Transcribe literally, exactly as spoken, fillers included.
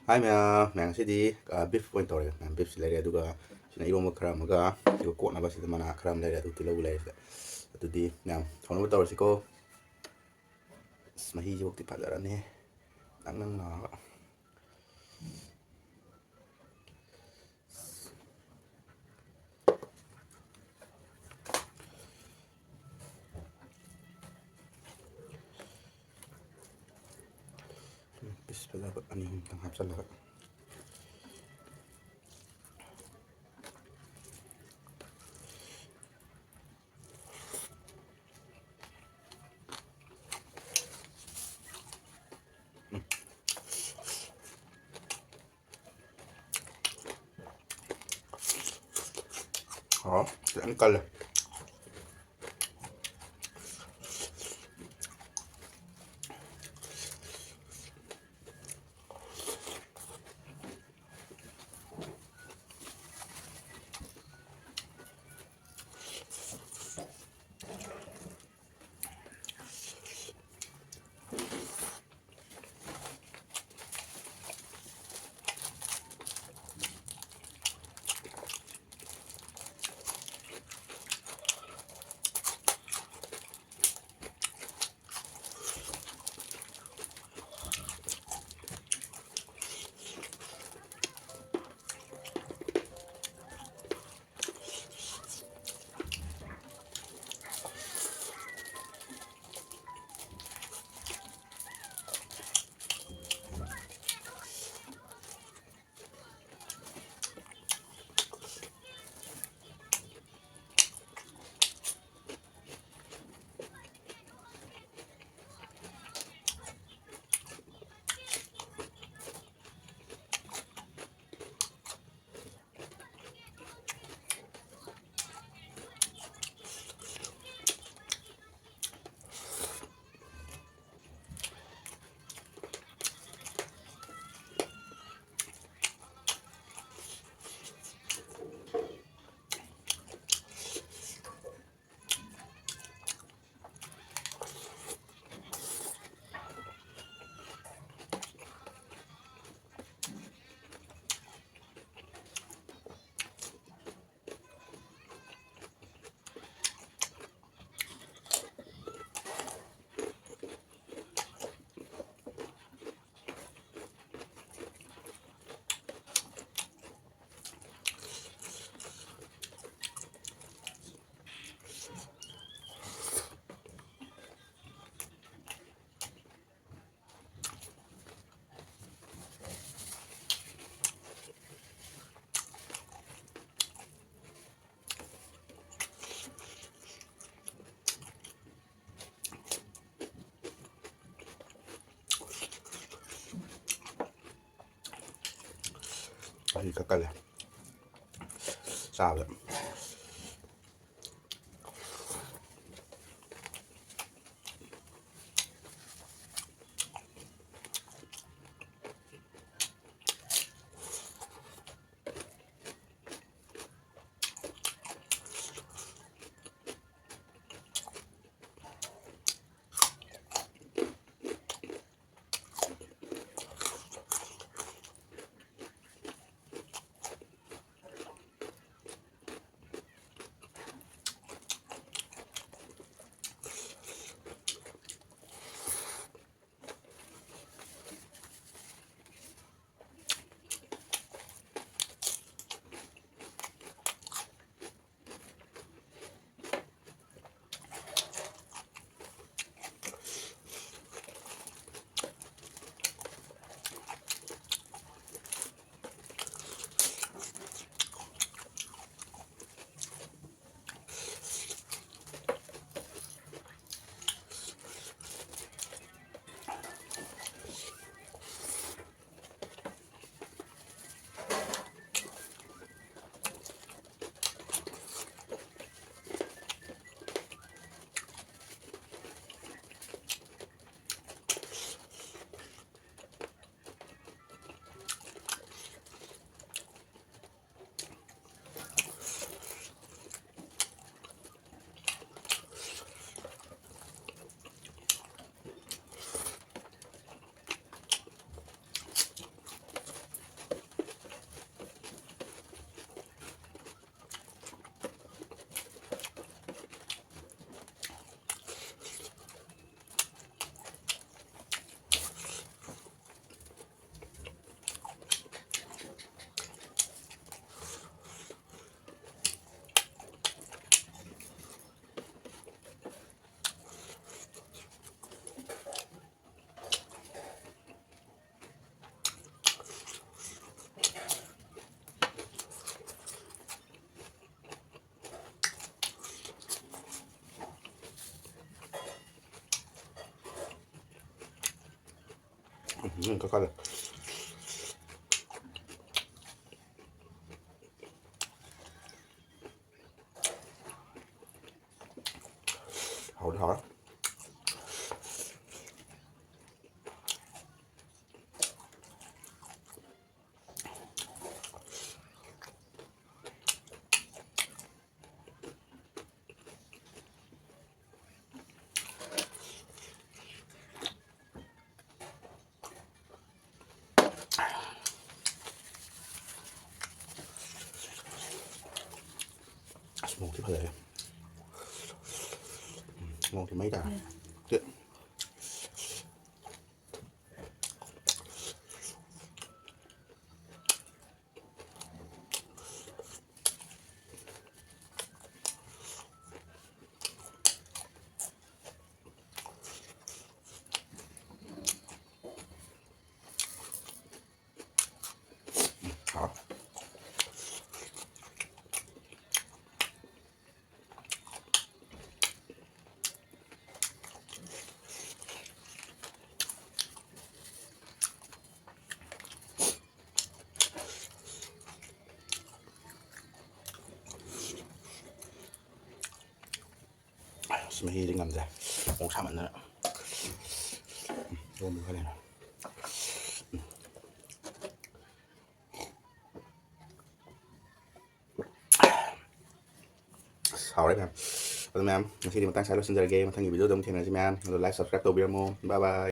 ꯍꯥꯏ ꯃꯌꯥꯝ, ꯃꯌꯥꯝ ꯉꯁꯤꯗꯤ, ꯑ, beef ꯑꯣꯏꯅ ꯇꯧꯔꯦ꯫ ꯃꯌꯥꯝ, beefꯁꯤ ꯂꯩꯔꯦ, ꯑꯗꯨꯒ ꯁꯤꯅ ꯏꯔꯣꯝꯕ ꯈꯔ ꯑꯃꯒ, ꯑꯗꯨꯒ ꯀꯣꯠꯅꯕ ꯁꯤꯗ ꯃꯅꯥ ꯈꯔ ꯑꯃ ꯂꯩꯔꯦ, ꯑꯗꯨ ꯇꯤꯜꯍꯧ ꯂꯩꯔꯦ ꯁꯤꯗ꯫ ꯑꯗꯨꯗꯤ ꯃꯌꯥꯝ ꯍꯧꯅꯕ ꯇꯧꯔꯁꯤꯀꯣ꯫ ꯑꯁ, ꯃꯍꯤꯁꯤꯐꯥꯎꯗꯤ ꯐꯖꯔꯅꯤ, ꯅꯪ ꯅꯪ ꯂꯥꯎꯔꯒ꯫ ꯄꯤꯁ ꯐꯖꯕ ꯑꯅꯤ ꯑꯍꯨꯝꯇꯪ ꯍꯥꯞꯆꯜꯂꯒ꯫ ꯍꯥꯎ, ꯈꯤꯇꯪ ꯀꯜꯂꯦ꯫ ꯁꯤ ꯀꯛꯀꯜꯂꯦ ꯆꯥꯕꯗ꯫ ꯎꯝ, ꯀꯛꯊꯠꯂꯦ꯫ ꯍꯥꯎꯔꯦ꯫ ꯑꯁ, ꯃꯣꯔꯣꯛꯇꯤ ꯐꯖꯔꯦ꯫ ꯎꯝ, ꯃꯣꯔꯣꯛꯇꯤ ꯃꯩ ꯇꯥꯔꯦ꯫ ꯎꯝ꯫ ꯇꯦ꯫ ꯍꯥꯎ꯫ ꯑꯁ, ꯃꯍꯤꯗꯤ ꯉꯝꯗ꯭ꯔꯦ, ꯃꯣꯔꯣꯛ ꯁꯥꯃꯟꯗꯅ꯫ ꯎꯝ, ꯌꯣꯝꯕ ꯈꯔ ꯂꯩꯔꯦ꯫ ꯑꯁ, ꯍꯥꯎꯔꯦ ꯃꯌꯥꯝ꯫ ꯑꯗꯨ ꯃꯌꯥꯝ, ꯉꯁꯤꯗꯤ ꯃꯇꯥꯡ ꯁ꯭ꯋꯥꯏꯗ ꯂꯣꯏꯁꯤꯟꯖꯔꯒꯦ꯫ ꯃꯊꯪꯒꯤ video ꯗ ꯑꯃꯨꯛ ꯊꯦꯡꯅꯔꯁꯤ ꯃꯌꯥꯝ꯫ ꯑꯗꯣ like, subscribe ꯇꯧꯕꯤꯔꯝꯃꯣ꯫ Bye bye꯫